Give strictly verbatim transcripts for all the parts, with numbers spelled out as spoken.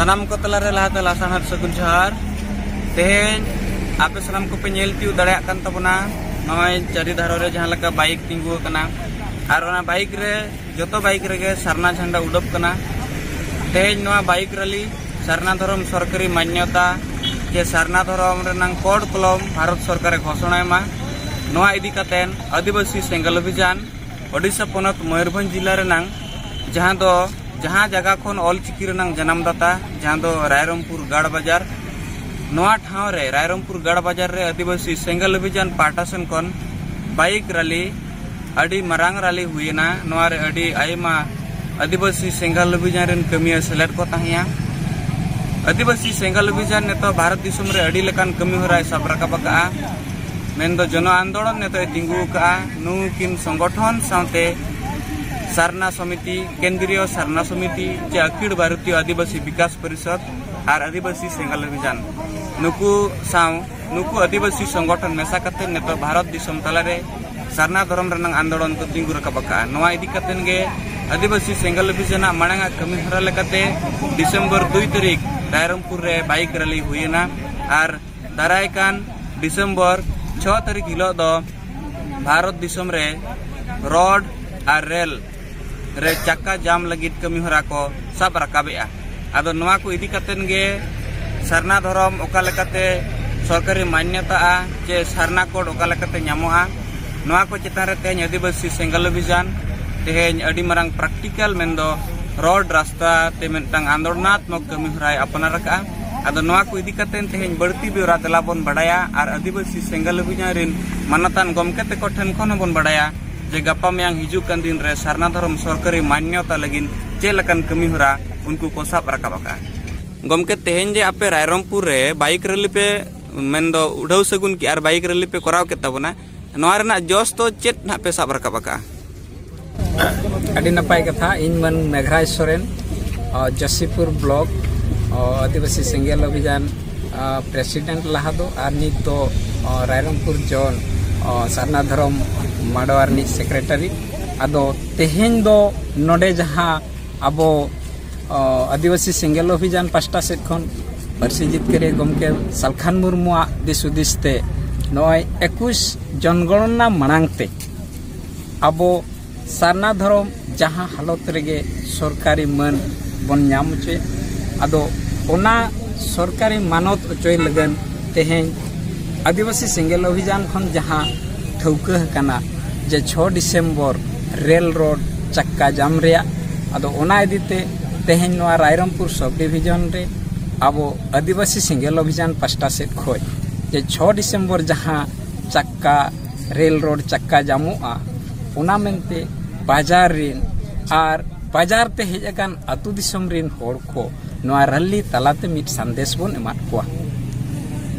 ᱥᱟᱱᱟᱢ ᱠᱚ ᱛᱟᱞᱟᱨᱮ ᱞᱟᱦᱟᱛᱮ ᱞᱟᱥᱟᱲᱦᱮᱫ ᱥᱟᱹᱜᱩᱱ ᱡᱚᱦᱟᱨ᱾ ᱛᱮᱦᱮᱧ ᱟᱯᱮ ᱥᱟᱱᱟᱢ ᱠᱚᱯᱮ ᱧᱮᱞ ᱛᱤᱭᱳᱜ ᱫᱟᱲᱮᱭᱟᱜ ᱠᱟᱱ ᱛᱟᱵᱚᱱᱟ, ᱱᱚᱜᱼᱚᱭ ᱪᱟᱹᱨᱤ ᱫᱷᱟᱨᱮ ᱨᱮ ᱡᱟᱦᱟᱸ ᱞᱮᱠᱟ ᱵᱟᱭᱤᱠ ᱛᱤᱸᱜᱩ ᱟᱠᱟᱱᱟ, ᱟᱨ ᱚᱱᱟ ᱵᱟᱭᱤᱠ ᱨᱮ, ᱡᱚᱛᱚ ᱵᱟᱭᱤᱠ ᱨᱮᱜᱮ ᱥᱟᱨᱱᱟ ᱡᱷᱟᱱᱰᱟ ᱩᱰᱟᱹᱯ ᱠᱟᱱᱟ᱾ ᱛᱮᱦᱮᱧ ᱱᱚᱣᱟ ᱵᱟᱭᱤᱠ ᱨᱟᱞᱤ ᱥᱟᱨᱱᱟ ᱫᱷᱚᱨᱚᱢ ᱥᱚᱨᱠᱟᱨᱤ ᱢᱟᱱᱭᱚᱛᱟ ᱪᱮ ᱥᱟᱨᱱᱟ ᱫᱷᱚᱨᱚᱢ ᱨᱮᱱᱟᱝ ᱠᱳᱰ ᱠᱚᱞᱚᱢ ᱵᱷᱟᱨᱚᱛ ᱥᱚᱨᱠᱟᱨᱮ ᱜᱷᱳᱥᱚᱬᱟᱭ ᱢᱟ, ᱱᱚᱣᱟ ᱤᱫᱤ ᱠᱟᱛᱮᱱ ᱟᱹᱫᱤᱵᱟᱹᱥᱤ ᱥᱮᱸᱜᱮᱞ ᱚᱵᱷᱤᱡᱟᱱ ᱳᱰᱤᱥᱟ ᱯᱚᱱᱚᱛ ᱢᱚᱭᱩᱨᱵᱷᱚᱸᱡᱽ ᱡᱤᱞᱟ ᱨᱮᱱᱟᱝ, ᱡᱟᱦᱟᱸ ᱫᱚ, ᱡᱟᱦᱟᱸ ᱡᱟᱭᱜᱟ ᱠᱷᱚᱱ ᱚᱞ ᱪᱤᱠᱤ ᱨᱮᱱᱟᱝ ᱡᱟᱱᱟᱢ ᱫᱟᱛᱟ, ᱡᱟᱦᱟᱸ ᱫᱚ ᱨᱟᱭᱨᱚᱝᱯᱩᱨ ᱜᱟᱲ ᱵᱟᱡᱟᱨ, ᱱᱚᱣᱟ ᱴᱷᱟᱶ ᱨᱮ, ᱨᱟᱭᱨᱚᱝᱯᱩᱨ ᱜᱟᱲ ᱵᱟᱡᱟᱨ ᱨᱮ ᱟᱹᱫᱤᱵᱟᱹᱥᱤ ᱥᱮᱸᱜᱮᱞ ᱚᱵᱷᱤᱡᱟᱱ ᱯᱟᱦᱴᱟ ᱥᱮᱱ ᱠᱷᱚᱱ ᱵᱟᱭᱤᱠ ᱨᱟᱞᱤ, ᱟᱹᱰᱤ ᱢᱟᱨᱟᱝ ᱨᱟᱞᱤ ᱦᱩᱭᱮᱱᱟ᱾ ᱱᱚᱣᱟ ᱨᱮ ᱟᱹᱰᱤ ᱟᱭᱢᱟ ᱟᱹᱫᱤᱵᱟᱹᱥᱤ ᱥᱮᱸᱜᱮᱞ ᱚᱵᱷᱤᱡᱟᱱ ᱨᱮᱱ ᱠᱟᱹᱢᱤᱭᱟᱹ ᱥᱮᱞᱮᱫ ᱠᱚ ᱛᱟᱦᱮᱸᱭᱟ᱾ ᱟᱹᱫᱤᱵᱟᱹᱥᱤ ᱥᱮᱸᱜᱮᱞ ᱚᱵᱷᱤᱡᱟᱱ ᱱᱤᱛᱚᱜ ᱵᱷᱟᱨᱚᱛ ᱫᱤᱥᱚᱢ ᱨᱮ ᱟᱹᱰᱤ ᱞᱮᱠᱟᱱ ᱠᱟᱹᱢᱤ ᱦᱚᱨᱟᱭ ᱥᱟᱵ ᱨᱟᱠᱟᱵ ᱟᱠᱟᱫᱼᱟ, ᱢᱮᱱᱫᱚ ᱡᱚᱱᱚ ᱟᱱᱫᱳᱞᱚᱱ ᱱᱤᱛᱚᱜ ᱮ ᱛᱤᱸᱜᱩ ᱟᱠᱟᱫᱼᱟ᱾ ᱱᱩᱠᱤᱱ ᱥᱚᱝᱜᱚᱴᱷᱚᱱ ᱥᱟᱶᱛᱮ ᱥᱟᱨᱱᱟ ᱥᱚᱢᱤᱛᱤ, ᱠᱮᱱᱫᱨᱤᱭᱚ ᱥᱟᱨᱱᱟ ᱥᱚᱢᱤᱛᱤ ᱪᱮ ᱟᱹᱠᱷᱤᱲ ᱵᱷᱟᱨᱚᱛᱤᱭᱚ ᱟᱹᱫᱤᱵᱟᱹᱥᱤ ᱵᱤᱠᱟᱥ ᱯᱚᱨᱤᱥᱚᱫᱽ ᱟᱨ ᱟᱹᱫᱤᱵᱟᱹᱥᱤ ᱥᱮᱸᱜᱮᱞ ᱚᱵᱷᱤᱡᱟᱱ, ᱱᱩᱠᱩ ᱥᱟᱶ, ᱱᱩᱠᱩ ᱟᱹᱫᱤᱵᱟᱹᱥᱤ ᱥᱚᱝᱜᱚᱴᱷᱚᱱ ᱢᱮᱥᱟ ᱠᱟᱛᱮ ᱱᱤᱛᱚᱜ ᱵᱷᱟᱨᱚᱛ ᱫᱤᱥᱚᱢ ᱛᱟᱞᱟᱨᱮ ᱥᱟᱨᱱᱟ ᱫᱷᱚᱨᱚᱢ ᱨᱮᱱᱟᱜ ᱟᱱᱫᱳᱞᱚᱱ ᱠᱚ ᱛᱤᱸᱜᱩ ᱨᱟᱠᱟᱵ ᱟᱠᱟᱫᱼᱟ᱾ ᱱᱚᱣᱟ ᱤᱫᱤ ᱠᱟᱛᱮ ᱜᱮ ᱟᱹᱫᱤᱵᱟᱹᱥᱤ ᱥᱮᱸᱜᱮᱞ ᱚᱵᱷᱤᱡᱟᱱᱟᱜ ᱢᱟᱲᱟᱝ ᱟᱜ ᱠᱟᱹᱢᱤ ᱦᱚᱨᱟ ᱞᱮᱠᱟᱛᱮ ᱰᱤᱥᱮᱢᱵᱚᱨ ᱫᱩᱭ ᱛᱟᱹᱨᱤᱠᱷ ᱨᱟᱭᱨᱚᱝᱯᱩᱨ ᱨᱮ ᱵᱟᱭᱤᱠ ᱨᱟᱞᱤ ᱦᱩᱭᱮᱱᱟ ᱟᱨ ᱫᱟᱨᱟᱭ ᱠᱟᱱ ᱰᱤᱥᱮᱢᱵᱚᱨ ᱪᱷᱚ ᱛᱟᱹᱨᱤᱠᱷ ᱦᱤᱞᱳᱜ ᱫᱚ ᱵᱷᱟᱨᱚᱛ ᱫᱤᱥᱚᱢ ᱨᱮ ᱨᱚᱰ ᱟᱨ ᱨᱮᱞ ᱨᱮ ᱪᱟᱠᱟ ᱡᱟᱢ ᱞᱟᱹᱜᱤᱫ ᱠᱟᱹᱢᱤ ᱦᱚᱨᱟ ᱠᱚ ᱥᱟᱵ ᱨᱟᱠᱟᱵᱮᱜᱼᱟ᱾ ᱟᱫᱚ ᱱᱚᱣᱟ ᱠᱚ ᱤᱫᱤ ᱠᱟᱛᱮᱱ ᱜᱮ ᱥᱟᱨᱱᱟ ᱫᱷᱚᱨᱚᱢ ᱚᱠᱟ ᱞᱮᱠᱟᱛᱮ ᱥᱚᱨᱠᱟᱨᱤ ᱢᱟᱱᱭᱚᱛᱟᱜᱼᱟ ᱪᱮ ᱥᱟᱨᱱᱟ ᱠᱳᱰ ᱚᱠᱟ ᱞᱮᱠᱟᱛᱮ ᱧᱟᱢᱚᱜᱼᱟ, ᱱᱚᱣᱟ ᱠᱚ ᱪᱮᱛᱟᱱ ᱨᱮ ᱛᱮᱦᱮᱧ ᱟᱹᱫᱤᱵᱟᱹᱥᱤ ᱥᱮᱸᱜᱮᱞ ᱚᱵᱷᱤᱡᱟᱱ ᱛᱮᱦᱮᱧ ᱟᱹᱰᱤ ᱢᱟᱨᱟᱝ ᱯᱨᱮᱠᱴᱤᱠᱟᱞ, ᱢᱮᱱᱫᱚ ᱨᱚᱰ ᱨᱟᱥᱛᱟ ᱛᱮ ᱢᱤᱫᱴᱟᱝ ᱟᱱᱫᱳᱞᱚᱱᱟᱛᱢᱚᱠ ᱠᱟᱹᱢᱤ ᱦᱚᱨᱟᱭ ᱟᱯᱱᱟᱨ ᱟᱠᱟᱫᱼᱟ᱾ ᱟᱫᱚ ᱱᱚᱣᱟ ᱠᱚ ᱤᱫᱤ ᱠᱟᱛᱮ ᱛᱮᱦᱮᱧ ᱵᱟᱹᱲᱛᱤ ᱵᱮᱣᱨᱟ ᱫᱮᱞᱟ ᱵᱚᱱ ᱵᱟᱲᱟᱭᱟ ᱟᱨ ᱟᱹᱫᱤᱵᱟᱹᱥᱤ ᱥᱮᱸᱜᱮᱞ ᱚᱵᱷᱤᱡᱟᱱ ᱨᱤᱱ ᱢᱟᱱᱚᱛᱟᱱ ᱜᱚᱢᱠᱮ ᱛᱮᱠᱚ ᱴᱷᱮᱱ ᱠᱷᱚᱱ ᱦᱚᱸᱵᱚᱱ ᱵᱟᱲᱟᱭᱟ ᱡᱮ ᱜᱟᱯᱟ ᱢᱮᱭᱟᱝ ᱦᱤᱡᱩᱜ ᱠᱟᱱ ᱫᱤᱱ ᱨᱮ ᱥᱟᱨᱱᱟ ᱫᱷᱚᱨᱚᱢ ᱥᱚᱨᱠᱟᱨᱤ ᱢᱟᱱᱭᱚᱛᱟ ᱞᱟᱹᱜᱤᱫ ᱪᱮᱫ ᱞᱮᱠᱟᱱ ᱠᱟᱹᱢᱤ ᱦᱚᱨᱟ ᱩᱱᱠᱩ ᱠᱚ ᱥᱟᱵ ᱨᱟᱠᱟᱵ ᱟᱠᱟᱫᱼᱟ᱾ ᱜᱚᱢᱠᱮ, ᱛᱮᱦᱮᱧ ᱡᱮ ᱟᱯᱮ ᱨᱟᱭᱨᱚᱝᱯᱩᱨ ᱨᱮ ᱵᱟᱭᱤᱠ ᱨᱮᱞᱤ ᱯᱮ, ᱢᱮᱱᱫᱚ ᱩᱰᱷᱟᱹᱣ ᱥᱟᱹᱜᱩᱱ ᱠᱮᱜᱼᱟ ᱟᱨ ᱵᱟᱭᱤᱠ ᱨᱮᱞᱤ ᱯᱮ ᱠᱚᱨᱟᱣ ᱠᱮᱫ ᱛᱟᱵᱚᱱᱟ, ᱱᱚᱣᱟ ᱨᱮᱱᱟᱜ ᱡᱚᱥ ᱫᱚ ᱪᱮᱫ ᱱᱟᱦᱟᱜ ᱯᱮ ᱥᱟᱵ ᱨᱟᱠᱟᱵ ᱟᱠᱟᱫᱼᱟ? ᱟᱹᱰᱤ ᱱᱟᱯᱟᱭ ᱠᱟᱛᱷᱟ᱾ ᱤᱧ ᱢᱟᱹᱱ ᱢᱮᱜᱷᱨᱟᱡᱽ ᱥᱚᱨᱮᱱ, ᱚ, ᱡᱚᱥᱤᱯᱩᱨ ᱵᱞᱚᱠ, ᱚ, ᱟᱹᱫᱤᱵᱟᱹᱥᱤ ᱥᱮᱸᱜᱮᱞ ᱚᱵᱷᱤᱡᱟᱱ, ᱚ, ᱯᱨᱮᱥᱤᱰᱮᱱᱴ ᱞᱟᱦᱟ ᱫᱚ, ᱟᱨ ᱱᱤᱛ ᱫᱚ, ᱚ, ᱨᱟᱭᱨᱚᱝᱯᱩᱨ ᱡᱳᱱ, ᱚ, ᱥᱟᱨᱱᱟ ᱫᱷᱚᱨᱚᱢ ᱢᱟᱰᱣᱟ ᱨᱤᱱᱤᱡ ᱥᱮᱠᱨᱮᱴᱟᱨᱤ᱾ ᱟᱫᱚ ᱛᱮᱦᱮᱧ ᱫᱚ ᱱᱚᱰᱮ ᱡᱟᱦᱟᱸ ᱟᱵᱚ, ᱚ, ᱟᱹᱫᱤᱵᱟᱹᱥᱤ ᱥᱮᱸᱜᱮᱞ ᱚᱵᱷᱤᱡᱟᱱ ᱯᱟᱥᱴᱟ ᱥᱮᱫ ᱠᱷᱚᱱ ᱯᱟᱹᱨᱥᱤ ᱡᱤᱛᱠᱟᱹᱨᱤᱭᱟᱹ ᱜᱚᱢᱠᱮ ᱥᱟᱞᱠᱷᱟᱱ ᱢᱩᱨᱢᱩᱣᱟᱜ ᱫᱤᱥ ᱦᱩᱫᱤᱥ ᱛᱮ ᱱᱚᱜᱼᱚᱭ ᱮᱠᱩᱥ ᱡᱚᱱᱜᱚᱬᱱᱟ ᱢᱟᱲᱟᱝ ᱛᱮ ᱟᱵᱚ ᱥᱟᱨᱱᱟ ᱫᱷᱚᱨᱚᱢ ᱡᱟᱦᱟᱸ ᱦᱟᱞᱚᱛ ᱨᱮᱜᱮ ᱥᱚᱨᱠᱟᱨᱤ ᱢᱟᱹᱱ ᱵᱚᱱ ᱧᱟᱢ ᱦᱚᱪᱚᱭᱟ, ᱟᱫᱚ ᱚᱱᱟ ᱥᱚᱨᱠᱟᱨᱤ ᱢᱟᱱᱚᱛ ᱚᱪᱚᱭ ᱞᱟᱹᱜᱤᱫ ᱛᱮᱦᱮᱧ ᱟᱹᱫᱤᱵᱟᱹᱥᱤ ᱥᱮᱸᱜᱮᱞ ᱚᱵᱷᱤᱡᱟᱱ ᱠᱷᱚᱱ ᱡᱟᱦᱟᱸ ᱴᱷᱟᱹᱣᱠᱟᱹ ᱟᱠᱟᱱᱟ ᱡᱮ ᱪᱷᱚ ᱰᱤᱥᱮᱢᱵᱚᱨ ᱨᱮᱞ ᱨᱳᱰ ᱪᱟᱠᱠᱟ ᱡᱟᱢ ᱨᱮᱭᱟᱜ, ᱟᱫᱚ ᱚᱱᱟ ᱤᱫᱤ ᱛᱮ ᱛᱮᱦᱮᱧ ᱱᱚᱣᱟ ᱨᱟᱭᱨᱚᱝᱯᱩᱨ ᱥᱚᱵᱽ ᱰᱤᱵᱷᱤᱡᱚᱱ ᱨᱮ ᱟᱵᱚ ᱟᱹᱫᱤᱵᱟᱹᱥᱤ ᱥᱮᱸᱜᱮᱞ ᱚᱵᱷᱤᱡᱟᱱ ᱯᱟᱥᱴᱟ ᱥᱮᱫ ᱠᱷᱚᱱ ᱡᱮ ᱪᱷᱚ ᱰᱤᱥᱮᱢᱵᱚᱨ ᱡᱟᱦᱟᱸ ᱪᱟᱠᱠᱟ, ᱨᱮᱞ ᱨᱳᱰ ᱪᱟᱠᱠᱟ ᱡᱟᱢᱚᱜᱼᱟ, ᱚᱱᱟ ᱢᱮᱱᱛᱮ ᱵᱟᱡᱟᱨ ᱨᱤᱱ ᱟᱨ ᱵᱟᱡᱟᱨ ᱛᱮ ᱦᱮᱡ ᱟᱠᱟᱱ ᱟᱹᱛᱩ ᱫᱤᱥᱚᱢ ᱨᱤᱱ ᱦᱚᱲ ᱠᱚ ᱱᱚᱣᱟ ᱨᱟᱞᱞᱤ ᱛᱟᱞᱟᱛᱮ ᱢᱤᱫ ᱥᱟᱸᱫᱮᱥ ᱵᱚᱱ ᱮᱢᱟᱫ ᱠᱚᱣᱟ᱾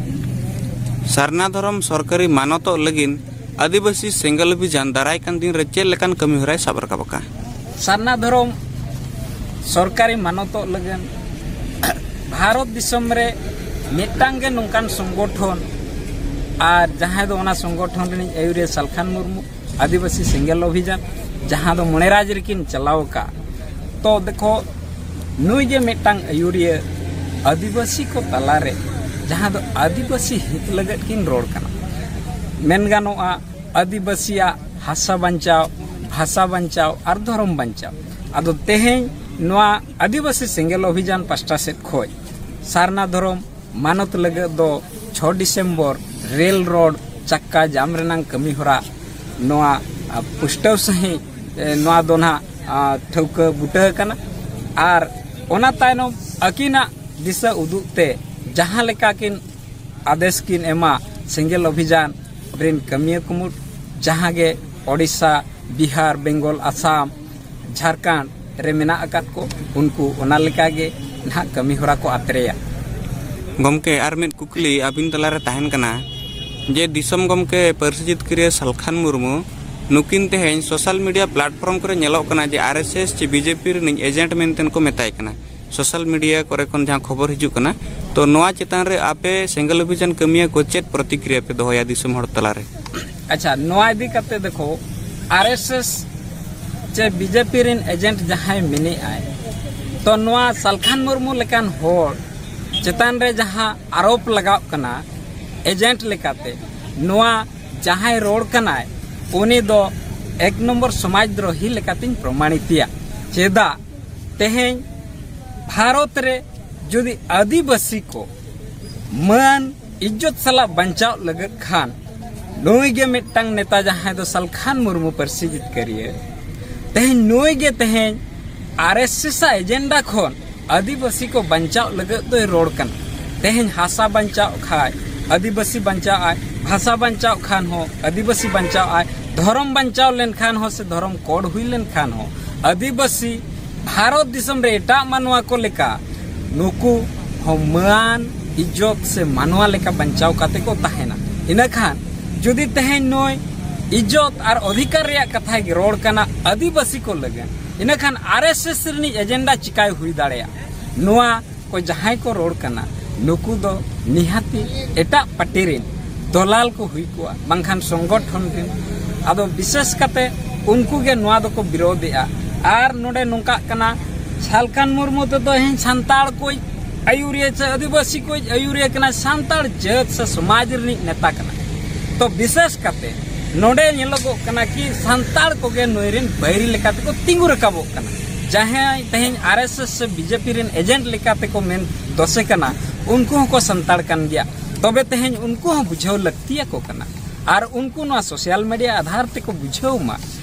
ᱥᱟᱨᱱᱟ ᱫᱷᱚᱨᱚᱢ ᱥᱚᱨᱠᱟᱨᱤ ᱢᱟᱱᱚᱛᱚᱜ ᱞᱟᱹᱜᱤᱫ ᱟᱹᱫᱤᱵᱟᱹᱥᱤ ᱥᱮᱸᱜᱮᱞ ᱚᱵᱷᱤᱡᱟᱱ ᱫᱟᱨᱟᱭ ᱠᱟᱱ ᱫᱤᱱ ᱨᱮ ᱪᱮᱫ ᱞᱮᱠᱟᱱ ᱠᱟᱹᱢᱤ ᱦᱚᱨᱟᱭ ᱥᱟᱵ ᱨᱟᱠᱟᱵ ᱟᱠᱟᱫᱼᱟ? ᱥᱟᱨᱱᱟ ᱫᱷᱚᱨᱚᱢ ᱥᱚᱨᱠᱟᱨᱤ ᱢᱟᱱᱚᱛᱚᱜ ᱞᱟᱹᱜᱤᱫ ᱵᱷᱟᱨᱚᱛ ᱫᱤᱥᱚᱢ ᱨᱮ ᱢᱤᱫᱴᱟᱝ ᱜᱮ ᱱᱚᱝᱠᱟᱱ ᱥᱚᱝᱜᱚᱴᱷᱚᱱ, ᱟᱨ ᱡᱟᱦᱟᱸᱭ ᱫᱚ ᱚᱱᱟ ᱥᱚᱝᱜᱚᱴᱷᱚᱱ ᱨᱤᱱᱤᱡ ᱟᱹᱭᱩᱨᱤᱭᱟᱹ ᱥᱟᱞᱠᱷᱟᱱ ᱢᱩᱨᱢᱩ, ᱟᱹᱫᱤᱵᱟᱹᱥᱤ ᱥᱮᱸᱜᱮᱞ ᱚᱵᱷᱤᱡᱟᱱ, ᱡᱟᱦᱟᱸ ᱫᱚ ᱢᱚᱬᱮ ᱨᱟᱡᱽ ᱨᱮᱠᱤᱱ ᱪᱟᱞᱟᱣ ᱟᱠᱟᱫ᱾ ᱛᱚ ᱫᱮᱠᱷᱚ, ᱱᱩᱭ ᱡᱮ ᱢᱤᱫᱴᱟᱝ ᱟᱹᱭᱩᱨᱤᱭᱟᱹ ᱟᱹᱫᱤᱵᱟᱹᱥᱤ ᱠᱚ ᱛᱟᱞᱟᱨᱮ, ᱡᱟᱦᱟᱸ ᱫᱚ ᱟᱹᱫᱤᱵᱟᱹᱥᱤ ᱦᱤᱛ ᱞᱟᱹᱜᱤᱫ ᱠᱤᱱ ᱨᱚᱲ ᱠᱟᱱᱟ, ᱢᱮᱱ ᱜᱟᱱᱚᱜᱼᱟ ᱟᱹᱫᱤᱵᱟᱹᱥᱤᱭᱟᱜ ᱦᱟᱥᱟ ᱵᱟᱧᱪᱟᱣ, ᱵᱷᱟᱥᱟ ᱵᱟᱧᱪᱟᱣ ᱟᱨ ᱫᱷᱚᱨᱚᱢ ᱵᱟᱧᱪᱟᱣ᱾ ᱟᱫᱚ ᱛᱮᱦᱮᱧ ᱱᱚᱣᱟ ᱟᱹᱫᱤᱵᱟᱹᱥᱤ ᱥᱮᱸᱜᱮᱞ ᱚᱵᱷᱤᱡᱟᱱ ᱯᱟᱥᱴᱟ ᱥᱮᱫ ᱠᱷᱚᱱ ᱥᱟᱨᱱᱟ ᱫᱷᱚᱨᱚᱢ ᱢᱟᱱᱚᱛ ᱞᱟᱹᱜᱤᱫ ᱫᱚ ᱪᱷᱚ ᱰᱤᱥᱮᱢᱵᱚᱨ ᱨᱮᱞ ᱨᱳᱰ ᱪᱟᱠᱠᱟ ᱡᱟᱢ ᱨᱮᱱᱟᱜ ᱠᱟᱹᱢᱤ ᱦᱚᱨᱟ ᱱᱚᱣᱟ, ᱟ, ᱯᱩᱥᱴᱟᱹᱣ ᱥᱟᱺᱦᱤᱡ, ᱮ, ᱱᱚᱣᱟ ᱫᱚ ᱱᱟᱦᱟᱜ, ᱟ, ᱴᱷᱟᱹᱣᱠᱟᱹ ᱵᱩᱴᱟᱹ ᱟᱠᱟᱱᱟ᱾ ᱟᱨ ᱚᱱᱟ ᱛᱟᱭᱱᱚᱢ ᱟᱹᱠᱤᱱᱟᱜ ᱫᱤᱥᱟᱹ ᱩᱫᱩᱜ ᱛᱮ ᱡᱟᱦᱟᱸ ᱞᱮᱠᱟ ᱠᱤᱱ ᱟᱫᱮᱥ ᱠᱤᱱ ᱮᱢᱟ ᱥᱮᱸᱜᱮᱞ ᱚᱵᱷᱤᱡᱟᱱ ᱨᱤᱱ ᱠᱟᱹᱢᱤᱭᱟᱹ ᱠᱩᱢᱩᱴ, ᱡᱟᱦᱟᱸ ᱜᱮ ᱳᱰᱤᱥᱟ, ᱵᱤᱦᱟᱨ, ᱵᱮᱝᱜᱚᱞ, ᱟᱥᱟᱢ, ᱡᱷᱟᱲᱠᱷᱚᱸᱰ ᱨᱮ ᱢᱮᱱᱟᱜ ᱟᱠᱟᱫ ᱠᱚ, ᱩᱱᱠᱩ ᱚᱱᱟ ᱞᱮᱠᱟᱜᱮ ᱱᱟᱦᱟᱜ ᱠᱟᱹᱢᱤ ᱦᱚᱨᱟ ᱠᱚ ᱟᱛᱨᱮᱭᱟ᱾ ᱜᱚᱢᱠᱮ, ᱟᱨ ᱢᱤᱫ ᱠᱩᱠᱞᱤ ᱟᱹᱵᱤᱱ ᱛᱟᱞᱟᱨᱮ ᱛᱟᱦᱮᱱ ᱠᱟᱱᱟ ᱡᱮ ᱫᱤᱥᱚᱢ ᱜᱚᱢᱠᱮ ᱯᱟᱹᱨᱥᱤ ᱡᱤᱛᱠᱟᱹᱨᱤᱭᱟᱹ ᱥᱟᱞᱠᱷᱟᱱ ᱢᱩᱨᱢᱩ ᱱᱩᱠᱤᱱ ᱛᱮᱦᱮᱧ ᱥᱳᱥᱟᱞ ᱢᱤᱰᱤᱭᱟ ᱯᱞᱟᱴᱯᱷᱚᱨᱢ ᱠᱚᱨᱮ ᱧᱮᱞᱚᱜ ᱠᱟᱱᱟ ᱡᱮ ᱟᱨ ᱮᱥ ᱮᱥ ᱪᱮ ᱵᱤ ᱡᱮ ᱯᱤ ᱨᱤᱱᱤᱡ ᱮᱡᱮᱱᱴ ᱢᱮᱱᱛᱮ ᱠᱚ ᱢᱮᱛᱟᱭ ᱠᱟᱱᱟ᱾ ᱥᱳᱥᱟᱞ ᱢᱤᱰᱤᱭᱟ ᱠᱚᱨᱮ ᱠᱷᱚᱱ ᱡᱟᱦᱟᱸ ᱠᱷᱚᱵᱚᱨ ᱦᱤᱡᱩᱜ ᱠᱟᱱᱟ, ᱛᱚ ᱱᱚᱣᱟ ᱪᱮᱛᱟᱱ ᱨᱮ ᱟᱯᱮ ᱥᱮᱸᱜᱮᱞ ᱚᱵᱷᱤᱡᱟᱱ ᱠᱟᱹᱢᱤᱭᱟᱹ ᱠᱚ ᱪᱮᱫ ᱯᱨᱚᱛᱤᱠᱨᱤᱭᱟ ᱯᱮ ᱫᱚᱦᱚᱭᱟ ᱫᱤᱥᱚᱢ ᱦᱚᱲ ᱛᱟᱞᱟᱨᱮ? ᱟᱪᱪᱷᱟ, ᱱᱚᱣᱟ ᱤᱫᱤ ᱠᱟᱛᱮ ᱫᱮᱠᱷᱚ, ᱟᱨ ᱮᱥ ᱮᱥ ᱪᱮ ᱵᱤ ᱡᱮ ᱯᱤ ᱨᱤᱱ ᱮᱡᱮᱱᱴ ᱡᱟᱦᱟᱸᱭ ᱢᱮᱱᱮᱜᱼᱟᱭ, ᱛᱚ ᱱᱚᱣᱟ ᱥᱟᱞᱠᱷᱟᱱ ᱢᱩᱨᱢᱩ ᱞᱮᱠᱟᱱ ᱦᱚᱲ ᱪᱮᱛᱟᱱ ᱨᱮ ᱡᱟᱦᱟᱸ ᱟᱨᱳᱯ ᱞᱟᱜᱟᱣᱜ ᱠᱟᱱᱟ ᱮᱡᱮᱱᱴ ᱞᱮᱠᱟᱛᱮ, ᱱᱚᱣᱟ ᱡᱟᱦᱟᱸᱭ ᱨᱚᱲ ᱠᱟᱱᱟᱭ, ᱩᱱᱤ ᱫᱚ ᱮᱠ ᱱᱚᱢᱵᱚᱨ ᱥᱚᱢᱟᱡᱽ ᱫᱨᱳᱦᱤ ᱞᱮᱠᱟᱛᱤᱧ ᱯᱨᱚᱢᱟᱱᱤᱛᱮᱭᱟ᱾ ᱪᱮᱫᱟᱜ? ᱛᱮᱦᱮᱧ ᱵᱷᱟᱨᱚᱛ ᱨᱮ ᱡᱩᱫᱤ ᱟᱹᱫᱤᱵᱟᱹᱥᱤ ᱠᱚ ᱢᱟᱹᱱ ᱤᱡᱽᱡᱚᱛ ᱥᱟᱞᱟᱜ ᱵᱟᱧᱪᱟᱣ ᱞᱟᱹᱜᱤᱫ ᱠᱷᱟᱱ, ᱱᱩᱭ ᱜᱮ ᱢᱤᱫᱴᱟᱝ ᱱᱮᱛᱟ, ᱡᱟᱦᱟᱸᱭ ᱫᱚ ᱥᱟᱞᱠᱷᱟᱱ ᱢᱩᱨᱢᱩ, ᱯᱟᱹᱨᱥᱤ ᱡᱤᱛᱠᱟᱹᱨᱤᱭᱟᱹ, ᱛᱮᱦᱮᱧ ᱱᱩᱭ ᱜᱮ ᱛᱮᱦᱮᱧ ᱟᱨ ᱮᱥ ᱮᱥ ᱟᱜ ᱮᱡᱮᱱᱰᱟ ᱠᱷᱚᱱ ᱟᱹᱫᱤᱵᱟᱹᱥᱤ ᱠᱚ ᱵᱟᱧᱪᱟᱣ ᱞᱟᱹᱜᱤᱫ ᱫᱚᱭ ᱨᱚᱲ ᱠᱟᱱᱟ᱾ ᱛᱮᱦᱮᱧ ᱦᱟᱥᱟ ᱵᱟᱧᱪᱟᱣ ᱠᱷᱟᱡ ᱟᱹᱫᱤᱵᱟᱹᱥᱤ ᱵᱟᱧᱪᱟᱣ ᱟᱭ, ᱵᱷᱟᱥᱟ ᱵᱟᱧᱪᱟᱣ ᱠᱷᱟᱱ ᱦᱚᱸ ᱟᱹᱫᱤᱵᱟᱹᱥᱤ ᱵᱟᱧᱪᱟᱣ ᱟᱭ, ᱫᱷᱚᱨᱚᱢ ᱵᱟᱧᱪᱟᱣ ᱞᱮᱱᱠᱷᱟᱱ ᱦᱚᱸ ᱥᱮ ᱫᱷᱚᱨᱚᱢ ᱠᱳᱰ ᱦᱩᱭ ᱞᱮᱱᱠᱷᱟᱱ ᱦᱚᱸ ᱟᱹᱫᱤᱵᱟᱹᱥᱤ ᱵᱷᱟᱨᱚᱛ ᱫᱤᱥᱚᱢ ᱨᱮ ᱮᱴᱟᱜ ᱢᱟᱱᱣᱟ ᱠᱚ ᱞᱮᱠᱟ ᱱᱩᱠᱩ ᱦᱚᱸ ᱢᱟᱹᱱ ᱤᱡᱽᱡᱚᱛ ᱥᱮ ᱢᱟᱱᱣᱟ ᱞᱮᱠᱟ ᱵᱟᱧᱪᱟᱣ ᱠᱟᱛᱮ ᱠᱚ ᱛᱟᱦᱮᱱᱟ᱾ ᱤᱱᱟᱹᱠᱷᱟᱱ ᱡᱩᱫᱤ ᱛᱮᱦᱮᱧ ᱱᱩᱭ ᱤᱡᱽᱡᱚᱛ ᱟᱨ ᱚᱫᱷᱤᱠᱟᱨ ᱨᱮᱭᱟᱜ ᱠᱟᱛᱷᱟᱭ ᱨᱚᱲ ᱠᱟᱱᱟ ᱟᱹᱫᱤᱵᱟᱹᱥᱤ ᱠᱚ ᱞᱟᱹᱜᱤᱫ, ᱤᱱᱟᱹᱠᱷᱟᱱ ᱟᱨ ᱮᱥ ᱮᱥ ᱨᱤᱱᱤᱡ ᱮᱡᱮᱱᱰᱟ ᱪᱤᱠᱟᱭ ᱦᱩᱭ ᱫᱟᱲᱮᱭᱟᱜᱼᱟ? ᱱᱚᱣᱟ ᱠᱚ ᱡᱟᱦᱟᱸᱭ ᱠᱚ ᱨᱚᱲ ᱠᱟᱱᱟ, ᱱᱩᱠᱩ ᱫᱚ ᱱᱤᱦᱟᱹᱛᱤ ᱮᱴᱟᱜ ᱯᱟᱹᱴᱤ ᱨᱮᱱ ᱫᱚᱞᱟᱞ ᱠᱚ ᱦᱩᱭ ᱠᱚᱜᱼᱟ, ᱵᱟᱝᱠᱷᱟᱱ ᱥᱚᱝᱜᱚᱴᱷᱚᱱ ᱨᱮᱱ᱾ ᱟᱫᱚ ᱵᱤᱥᱮᱥ ᱠᱟᱛᱮ ᱩᱱᱠᱩ ᱜᱮ ᱱᱚᱣᱟ ᱫᱚᱠᱚ ᱵᱤᱨᱳᱫᱷᱮᱜᱼᱟ᱾ ᱟᱨ ᱱᱚᱰᱮ ᱱᱚᱝᱠᱟᱜ ᱠᱟᱱᱟ, ᱥᱟᱞᱠᱷᱟᱱ ᱢᱩᱨᱢᱩ ᱛᱮᱫᱚ ᱤᱧ ᱥᱟᱱᱛᱟᱲ ᱠᱚᱭ ᱟᱹᱭᱩᱨᱤᱭᱟᱹ ᱥᱮ ᱟᱹᱫᱤᱵᱟᱹᱥᱤ ᱠᱚᱭ ᱟᱹᱭᱩᱨᱤᱭᱟᱹ ᱠᱟᱱᱟ, ᱥᱟᱱᱛᱟᱲ ᱡᱟᱹᱛ ᱥᱮ ᱥᱚᱢᱟᱡᱽ ᱨᱤᱱᱤᱡ ᱱᱮᱛᱟ ᱠᱟᱱᱟ᱾ ᱛᱚ ᱵᱤᱥᱮᱥ ᱠᱟᱛᱮ ᱱᱚᱰᱮ ᱧᱮᱞᱚᱜᱚᱜ ᱠᱟᱱᱟ ᱠᱤ ᱥᱟᱱᱛᱟᱲ ᱠᱚᱜᱮ ᱱᱩᱭ ᱨᱮᱱ ᱵᱟᱹᱭᱨᱤ ᱞᱮᱠᱟ ᱛᱮᱠᱚ ᱛᱤᱸᱜᱩ ᱨᱟᱠᱟᱵᱚᱜ ᱠᱟᱱᱟ᱾ ᱡᱟᱦᱟᱸᱭ ᱛᱮᱦᱮᱧ ᱟᱨ ᱮᱥ ᱮᱥ ᱥᱮ ᱵᱤ ᱡᱮ ᱯᱤ ᱨᱮᱱ ᱮᱡᱮᱱᱴ ᱞᱮᱠᱟ ᱛᱮᱠᱚ ᱢᱮᱱ ᱫᱚᱥᱮ ᱠᱟᱱᱟ, ᱩᱱᱠᱩ ᱦᱚᱸᱠᱚ ᱥᱟᱱᱛᱟᱲ ᱠᱟᱱ ᱜᱮᱭᱟ᱾ ᱛᱚᱵᱮ ᱛᱮᱦᱮᱧ ᱩᱱᱠᱩ ᱦᱚᱸ ᱵᱩᱡᱷᱟᱹᱣ ᱞᱟᱹᱠᱛᱤᱭᱟᱠᱚ ᱠᱟᱱᱟ᱾ ᱟᱨ ᱩᱱᱠᱩ ᱱᱚᱣᱟ ᱥᱳᱥᱟᱞ ᱢᱤᱰᱤᱭᱟ ᱟᱫᱷᱟᱨ ᱛᱮᱠᱚ ᱵᱩᱡᱷᱟᱹᱣ ᱢᱟ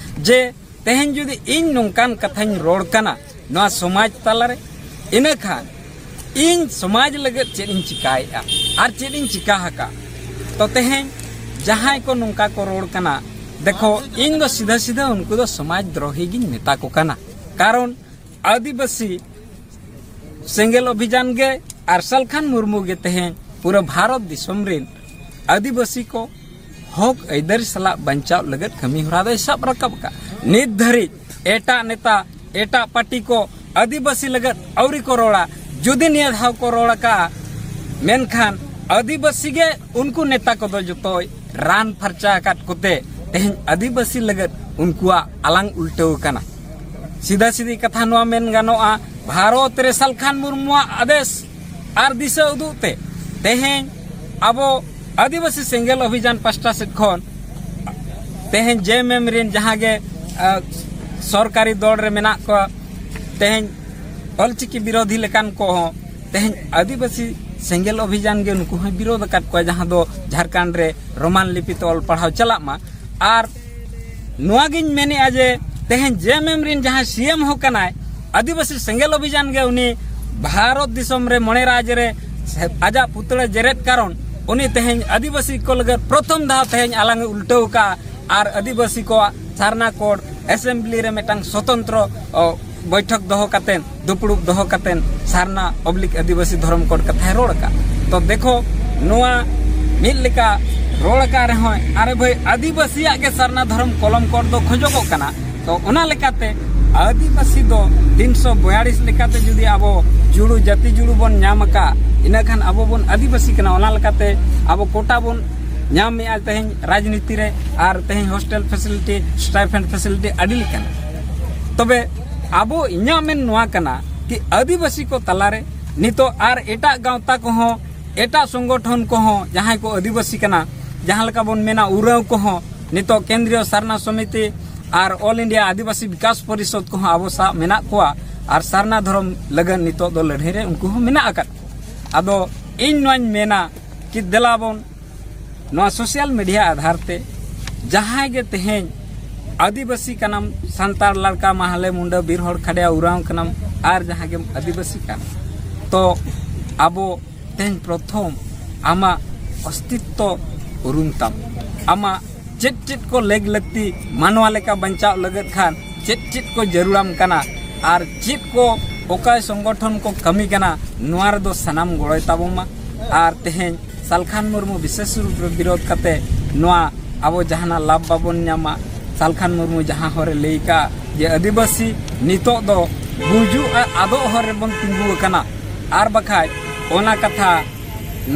ᱡᱮ ᱛᱮᱦᱮᱧ ᱡᱩᱫᱤ ᱤᱧ ᱱᱚᱝᱠᱟᱱ ᱠᱟᱛᱷᱟᱧ ᱨᱚᱲ ᱠᱟᱱᱟ ᱱᱚᱣᱟ ᱥᱚᱢᱟᱡᱽ ᱛᱟᱞᱟᱨᱮ, ᱤᱱᱟᱹᱠᱷᱟᱱ ᱤᱧ ᱥᱚᱢᱟᱡᱽ ᱞᱟᱹᱜᱤᱫ ᱪᱮᱫ ᱤᱧ ᱪᱤᱠᱟᱭᱮᱫᱼᱟ ᱟᱨ ᱪᱮᱫ ᱤᱧ ᱪᱤᱠᱟ ᱟᱠᱟᱫ? ᱛᱚ ᱛᱮᱦᱮᱧ ᱡᱟᱦᱟᱸᱭ ᱠᱚ ᱱᱚᱝᱠᱟ ᱠᱚ ᱨᱚᱲ ᱠᱟᱱᱟ, ᱫᱮᱠᱷᱚ, ᱤᱧ ᱫᱚ ᱥᱤᱫᱷᱟᱹ ᱥᱤᱫᱷᱟᱹ ᱩᱱᱠᱩ ᱫᱚ ᱥᱚᱢᱟᱡᱽ ᱫᱨᱳᱦᱤ ᱜᱤᱧ ᱢᱮᱛᱟ ᱠᱚ ᱠᱟᱱᱟ᱾ ᱠᱟᱨᱚᱱ ᱟᱹᱫᱤᱵᱟᱹᱥᱤ ᱥᱮᱸᱜᱮᱞ ᱚᱵᱷᱤᱡᱟᱱ ᱜᱮ ᱟᱨ ᱥᱟᱞᱠᱷᱟᱱ ᱢᱩᱨᱢᱩ ᱜᱮ ᱛᱮᱦᱮᱧ ᱯᱩᱨᱟᱹ ᱵᱷᱟᱨᱚᱛ ᱫᱤᱥᱚᱢ ᱨᱮᱱ ᱟᱹᱫᱤᱵᱟᱹᱥᱤ ᱠᱚ ᱦᱚᱠ ᱟᱹᱭᱫᱟᱹᱨᱤ ᱥᱟᱞᱟᱜ ᱵᱟᱧᱪᱟᱣ ᱞᱟᱹᱜᱤᱫ ᱠᱟᱹᱢᱤ ᱦᱚᱨᱟ ᱫᱚᱭ ᱥᱟᱵ ᱨᱟᱠᱟᱵ ᱟᱠᱟᱫ᱾ ᱱᱤᱛ ᱫᱷᱟᱹᱨᱤᱡ ᱮᱴᱟᱜ ᱱᱮᱛᱟ, ᱮᱴᱟᱜ ᱯᱟᱨᱴᱤ ᱠᱚ ᱟᱹᱫᱤᱵᱟᱹᱥᱤ ᱞᱟᱹᱜᱤᱫ ᱟᱹᱣᱨᱤ ᱠᱚ ᱨᱚᱲᱟ᱾ ᱡᱩᱫᱤ ᱱᱤᱭᱟᱹ ᱫᱷᱟᱣ ᱠᱚ ᱨᱚᱲ ᱟᱠᱟᱫᱼᱟ, ᱢᱮᱱᱠᱷᱟᱱ ᱟᱹᱫᱤᱵᱟᱹᱥᱤ ᱜᱮ ᱩᱱᱠᱩ ᱱᱮᱛᱟ ᱠᱚᱫᱚ ᱡᱚᱛᱚᱭ ᱨᱟᱱ ᱯᱷᱟᱨᱪᱟ ᱟᱠᱟᱫ ᱠᱚᱛᱮ ᱛᱮᱦᱮᱧ ᱟᱹᱫᱤᱵᱟᱹᱥᱤ ᱞᱟᱹᱜᱤᱫ ᱩᱱᱠᱩᱣᱟᱜ ᱟᱞᱟᱝ ᱩᱞᱴᱟᱹᱣ ᱟᱠᱟᱱᱟ᱾ ᱥᱤᱫᱷᱟ ᱥᱤᱫᱷᱤ ᱠᱟᱛᱷᱟ ᱱᱚᱣᱟ ᱢᱮᱱ ᱜᱟᱱᱚᱜᱼᱟ, ᱵᱷᱟᱨᱚᱛ ᱨᱮ ᱥᱟᱞᱠᱷᱟᱱ ᱢᱩᱨᱢᱩᱣᱟᱜ ᱟᱫᱮᱥ ᱟᱨ ᱫᱤᱥᱟᱹ ᱩᱫᱩᱜ ᱛᱮ ᱛᱮᱦᱮᱧ ᱟᱵᱚ ᱟᱹᱫᱤᱵᱟᱹᱥᱤ ᱥᱮᱸᱜᱮᱞ ᱚᱵᱷᱤᱡᱟᱱ ᱯᱟᱥᱴᱟ ᱥᱮᱫ ᱠᱷᱚᱱ ᱛᱮᱦᱮᱧ ᱡᱮ ᱮᱢ ᱮᱢ ᱨᱮᱱ ᱡᱟᱦᱟᱸ ᱜᱮ, ᱟ, ᱥᱚᱨᱠᱟᱨᱤ ᱫᱚᱞ ᱨᱮ ᱢᱮᱱᱟᱜ ᱠᱚᱣᱟ, ᱛᱮᱦᱮᱧ ᱚᱞᱪᱤᱠᱤ ᱵᱤᱨᱳᱫᱷᱤ ᱞᱮᱠᱟᱱ ᱠᱚᱦᱚᱸ ᱛᱮᱦᱮᱧ ᱟᱹᱫᱤᱵᱟᱹᱥᱤ ᱥᱮᱸᱜᱮᱞ ᱚᱵᱷᱤᱡᱟᱱ ᱜᱮ ᱱᱩᱠᱩ ᱦᱚᱸᱭ ᱵᱤᱨᱳᱫ ᱟᱠᱟᱫ ᱠᱚᱣᱟ, ᱡᱟᱦᱟᱸ ᱫᱚ ᱡᱷᱟᱲᱠᱷᱚᱸᱰ ᱨᱮ ᱨᱳᱢᱟᱱ ᱞᱤᱯᱤ ᱛᱮ ᱚᱞ ᱯᱟᱲᱦᱟᱣ ᱪᱟᱞᱟᱜ ᱢᱟ᱾ ᱟᱨ ᱱᱚᱣᱟ ᱜᱤᱧ ᱢᱮᱱᱮᱫᱼᱟ ᱡᱮ ᱛᱮᱦᱮᱧ ᱡᱮ ᱮᱢ ᱮᱢ ᱨᱮᱱ ᱡᱟᱦᱟᱸᱭ ᱥᱤ ᱮᱢ ᱦᱚᱸ ᱠᱟᱱᱟᱭ, ᱟᱹᱫᱤᱵᱟᱹᱥᱤ ᱥᱮᱸᱜᱮᱞ ᱚᱵᱷᱤᱡᱟᱱ ᱜᱮ ᱩᱱᱤ ᱵᱷᱟᱨᱚᱛ ᱫᱤᱥᱚᱢ ᱨᱮ ᱢᱚᱬᱮ ᱨᱟᱡᱽ ᱨᱮ ᱟᱡᱟᱜ ᱯᱩᱛᱲᱟᱹ ᱡᱮᱨᱮᱫ ᱠᱟᱨᱚᱱ ᱩᱱᱤ ᱛᱮᱦᱮᱧ ᱟᱹᱫᱤᱵᱟᱹᱥᱤ ᱠᱚ ᱞᱟᱹᱜᱤᱫ ᱯᱨᱚᱛᱷᱚᱢ ᱫᱷᱟᱣ ᱛᱮᱦᱮᱧ ᱟᱞᱟᱝ ᱮ ᱩᱞᱴᱟᱹᱣ ᱟᱠᱟᱫᱼᱟ᱾ ᱟᱨ ᱟᱹᱫᱤᱵᱟᱹᱥᱤ ᱠᱚᱣᱟᱜ ᱥᱟᱨᱱᱟ ᱠᱳᱰ ᱮᱥᱮᱢᱵᱞᱤ ᱨᱮ ᱢᱤᱫᱴᱟᱝ ᱥᱚᱛᱚᱱᱛᱨᱚ, ᱚ, ᱵᱚᱭᱴᱷᱚᱠ ᱫᱚᱦᱚ ᱠᱟᱛᱮ, ᱫᱩᱯᱲᱩᱵ ᱫᱚᱦᱚ ᱠᱟᱛᱮ ᱥᱟᱨᱱᱟ ᱚᱵᱞᱤᱠ ᱟᱹᱫᱤᱵᱟᱹᱥᱤ ᱫᱷᱚᱨᱚᱢ ᱠᱳᱰ ᱠᱟᱛᱷᱟᱭ ᱨᱚᱲ ᱟᱠᱟᱫ᱾ ᱛᱚ ᱫᱮᱠᱷᱚ, ᱱᱚᱣᱟ ᱢᱤᱫ ᱞᱮᱠᱟ ᱨᱚᱲ ᱟᱠᱟᱫ ᱨᱮᱦᱚᱸᱭ, ᱟᱨᱮ ᱵᱷᱟᱹᱭ, ᱟᱹᱫᱤᱵᱟᱹᱥᱤᱭᱟᱜ ᱜᱮ ᱥᱟᱨᱱᱟ ᱫᱷᱚᱨᱚᱢ ᱠᱚᱞᱚᱢ ᱠᱳᱰ ᱫᱚ ᱠᱷᱚᱡᱚᱜᱚᱜ ᱠᱟᱱᱟ᱾ ᱛᱚ ᱚᱱᱟ ᱞᱮᱠᱟᱛᱮ ᱟᱹᱫᱤᱵᱟᱹᱥᱤ ᱫᱚ ᱛᱤᱱᱥᱚ ᱵᱚᱭᱟᱞᱤᱥ ᱞᱮᱠᱟᱛᱮ ᱡᱩᱫᱤ ᱟᱵᱚ ᱡᱩᱲᱩ, ᱡᱟᱹᱛᱤ ᱡᱩᱲᱩ ᱵᱚᱱ ᱧᱟᱢ ᱟᱠᱟᱫ, ᱤᱱᱟᱹᱠᱷᱟᱱ ᱟᱵᱚ ᱵᱚᱱ ᱟᱹᱫᱤᱵᱟᱹᱥᱤ ᱠᱟᱱᱟ᱾ ᱚᱱᱟ ᱞᱮᱠᱟᱛᱮ ᱟᱵᱚ ᱠᱳᱴᱟ ᱵᱚᱱ ᱧᱟᱢᱮᱜᱼᱟ ᱛᱮᱦᱮᱧ ᱨᱟᱡᱽᱱᱤᱛᱤ ᱨᱮ, ᱟᱨ ᱛᱮᱦᱮᱧ ᱦᱳᱥᱴᱮᱞ ᱯᱷᱮᱥᱤᱞᱤᱴᱤ, ᱥᱴᱟᱭᱯᱷᱮᱱᱰ ᱯᱷᱮᱥᱤᱞᱤᱴᱤ ᱟᱹᱰᱤ ᱞᱮᱠᱟᱱ᱾ ᱛᱚᱵᱮ ᱟᱵᱚ, ᱤᱧᱟᱹᱜ ᱢᱮᱱ ᱱᱚᱣᱟ ᱠᱟᱱᱟ ᱠᱤ ᱟᱹᱫᱤᱵᱟᱹᱥᱤ ᱠᱚ ᱛᱟᱞᱟᱨᱮ ᱱᱤᱛᱚᱜ ᱟᱨ ᱮᱴᱟᱜ ᱜᱟᱶᱛᱟ ᱠᱚᱦᱚᱸ, ᱮᱴᱟᱜ ᱥᱚᱝᱜᱚᱴᱷᱚᱱ ᱠᱚᱦᱚᱸ, ᱡᱟᱦᱟᱸᱭ ᱠᱚ ᱟᱹᱫᱤᱵᱟᱹᱥᱤ ᱠᱟᱱᱟ, ᱡᱟᱦᱟᱸ ᱞᱮᱠᱟ ᱵᱚᱱ ᱢᱮᱱᱟ ᱩᱨᱟᱹᱣ ᱠᱚᱦᱚᱸ, ᱱᱤᱛᱚᱜ ᱠᱮᱱᱫᱨᱤᱭᱚ ᱥᱟᱨᱱᱟ ᱥᱚᱢᱤᱛᱤ ᱟᱨ ᱚᱞ ᱤᱱᱰᱤᱭᱟ ᱟᱹᱫᱤᱵᱟᱹᱥᱤ ᱵᱤᱠᱟᱥ ᱯᱚᱨᱤᱥᱚᱫᱽ ᱠᱚᱦᱚᱸ ᱟᱵᱚ ᱥᱟᱶ ᱢᱮᱱᱟᱜ ᱠᱚᱣᱟ᱾ ᱟᱨ ᱥᱟᱨᱱᱟ ᱫᱷᱚᱨᱚᱢ ᱞᱟᱹᱜᱤᱫ ᱱᱤᱛᱚᱜ ᱫᱚ ᱞᱟᱹᱲᱦᱟᱹᱭ ᱨᱮ ᱩᱱᱠᱩ ᱦᱚᱸ ᱢᱮᱱᱟᱜ ᱟᱠᱟᱫ ᱠᱚᱣᱟ᱾ ᱟᱫᱚ ᱤᱧ ᱱᱚᱣᱟᱧ ᱢᱮᱱᱟ ᱠᱤ ᱫᱮᱞᱟ ᱵᱚᱱ ᱱᱚᱣᱟ ᱥᱳᱥᱟᱞ ᱢᱤᱰᱤᱭᱟ ᱟᱫᱷᱟᱨ ᱛᱮ ᱡᱟᱦᱟᱸᱭ ᱜᱮ ᱛᱮᱦᱮᱧ ᱟᱹᱫᱤᱵᱟᱹᱥᱤ ᱠᱟᱱᱟᱢ, ᱥᱟᱱᱛᱟᱲ ᱞᱟᱲᱠᱟ, ᱢᱟᱦᱞᱮ, ᱢᱩᱱᱰᱟᱹ, ᱵᱤᱨ ᱦᱚᱲ, ᱠᱷᱟᱰᱭᱟ, ᱩᱨᱟᱣ ᱠᱟᱱᱟᱢ, ᱟᱨ ᱡᱟᱦᱟᱸ ᱜᱮᱢ ᱟᱹᱫᱤᱵᱟᱹᱥᱤ ᱠᱟᱱ, ᱛᱚ ᱟᱵᱚ ᱛᱮᱦᱮᱧ ᱯᱨᱚᱛᱷᱚᱢ ᱟᱢᱟᱜ ᱚᱥᱛᱤᱛᱛᱚ ᱩᱨᱩᱢ ᱛᱟᱢ, ᱟᱢᱟᱜ ᱪᱮᱫ ᱪᱮᱫ ᱠᱚ ᱞᱮᱜ ᱞᱟᱹᱠᱛᱤ, ᱢᱟᱱᱣᱟ ᱞᱮᱠᱟ ᱵᱟᱧᱪᱟᱣ ᱞᱟᱹᱜᱤᱫ ᱠᱷᱟᱱ ᱪᱮᱫ ᱪᱮᱫ ᱠᱚ ᱡᱟᱹᱨᱩᱲᱟᱢ ᱠᱟᱱᱟ, ᱟᱨ ᱪᱮᱫ ᱠᱚ ᱚᱠᱟ ᱥᱚᱝᱜᱚᱴᱷᱚᱱ ᱠᱚ ᱠᱟᱹᱢᱤ ᱠᱟᱱᱟ, ᱱᱚᱣᱟ ᱨᱮᱫᱚ ᱥᱟᱱᱟᱢ ᱜᱚᱲᱚᱭ ᱛᱟᱵᱚᱱ ᱢᱟ᱾ ᱟᱨ ᱛᱮᱦᱮᱧ ᱥᱟᱞᱠᱷᱟᱱ ᱢᱩᱨᱢᱩ ᱵᱤᱥᱮᱥ ᱨᱩᱯ ᱨᱮ ᱵᱤᱨᱳᱫᱷ ᱠᱟᱛᱮ ᱱᱚᱣᱟ ᱟᱵᱚ ᱡᱟᱦᱟᱱᱟᱜ ᱞᱟᱵᱷ ᱵᱟᱵᱚᱱ ᱧᱟᱢᱟ᱾ ᱥᱟᱞᱠᱷᱟᱱ ᱢᱩᱨᱢᱩ ᱡᱟᱦᱟᱸ ᱦᱚᱨᱮ ᱞᱟᱹᱭ ᱠᱟᱜ ᱡᱮ ᱟᱹᱫᱤᱵᱟᱹᱥᱤ ᱱᱤᱛᱚᱜ ᱫᱚ ᱜᱩᱡᱩᱜ ᱟᱨ ᱟᱫᱚᱜ ᱦᱚᱨ ᱨᱮᱵᱚᱱ ᱛᱤᱸᱜᱩ ᱟᱠᱟᱱᱟ, ᱟᱨ ᱵᱟᱠᱷᱟᱡ ᱚᱱᱟ ᱠᱟᱛᱷᱟ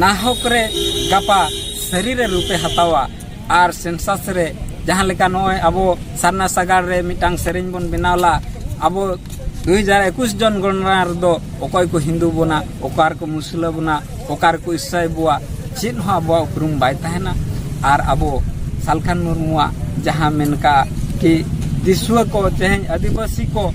ᱱᱟᱦᱚᱠ ᱨᱮ ᱜᱟᱯᱟ ᱥᱟᱹᱨᱤ ᱨᱮ ᱨᱩᱯᱮ ᱦᱟᱛᱟᱣᱟ᱾ ᱟᱨ ᱥᱮᱱᱥᱟᱥ ᱨᱮ ᱡᱟᱦᱟᱸ ᱞᱮᱠᱟ ᱱᱚᱜᱼᱚᱭ ᱟᱵᱚ ᱥᱟᱨᱱᱟ ᱥᱟᱜᱟᱲ ᱨᱮ ᱢᱤᱫᱴᱟᱝ ᱥᱮᱨᱮᱧ ᱵᱚᱱ ᱵᱮᱱᱟᱣ ᱞᱟ, ᱟᱵᱚ ᱫᱩ ᱦᱟᱡᱟᱨ ᱮᱠᱩᱥ ᱡᱚᱱᱜᱚᱱᱱᱟ ᱨᱮᱫᱚ ᱚᱠᱚᱭ ᱠᱚ ᱦᱤᱱᱫᱩ ᱵᱚᱱᱟ, ᱚᱠᱟ ᱨᱮᱠᱚ ᱢᱩᱥᱞᱟᱹ ᱵᱚᱱᱟ, ᱚᱠᱟ ᱨᱮᱠᱚ ᱤᱥᱟᱹᱭ ᱵᱚᱣᱟ, ᱪᱮᱫ ᱦᱚᱸ ᱟᱵᱚᱣᱟᱜ ᱩᱯᱨᱩᱢ ᱵᱟᱭ ᱛᱟᱦᱮᱱᱟ᱾ ᱟᱨ ᱟᱵᱚ ᱥᱟᱞᱠᱷᱟᱱ ᱢᱩᱨᱢᱩᱣᱟᱜ ᱡᱟᱦᱟᱸ ᱢᱮᱱ ᱠᱟᱜ ᱠᱤ ᱫᱤᱥᱩᱣᱟᱹ ᱠᱚ ᱛᱮᱦᱮᱧ ᱟᱹᱫᱤᱵᱟᱹᱥᱤ ᱠᱚ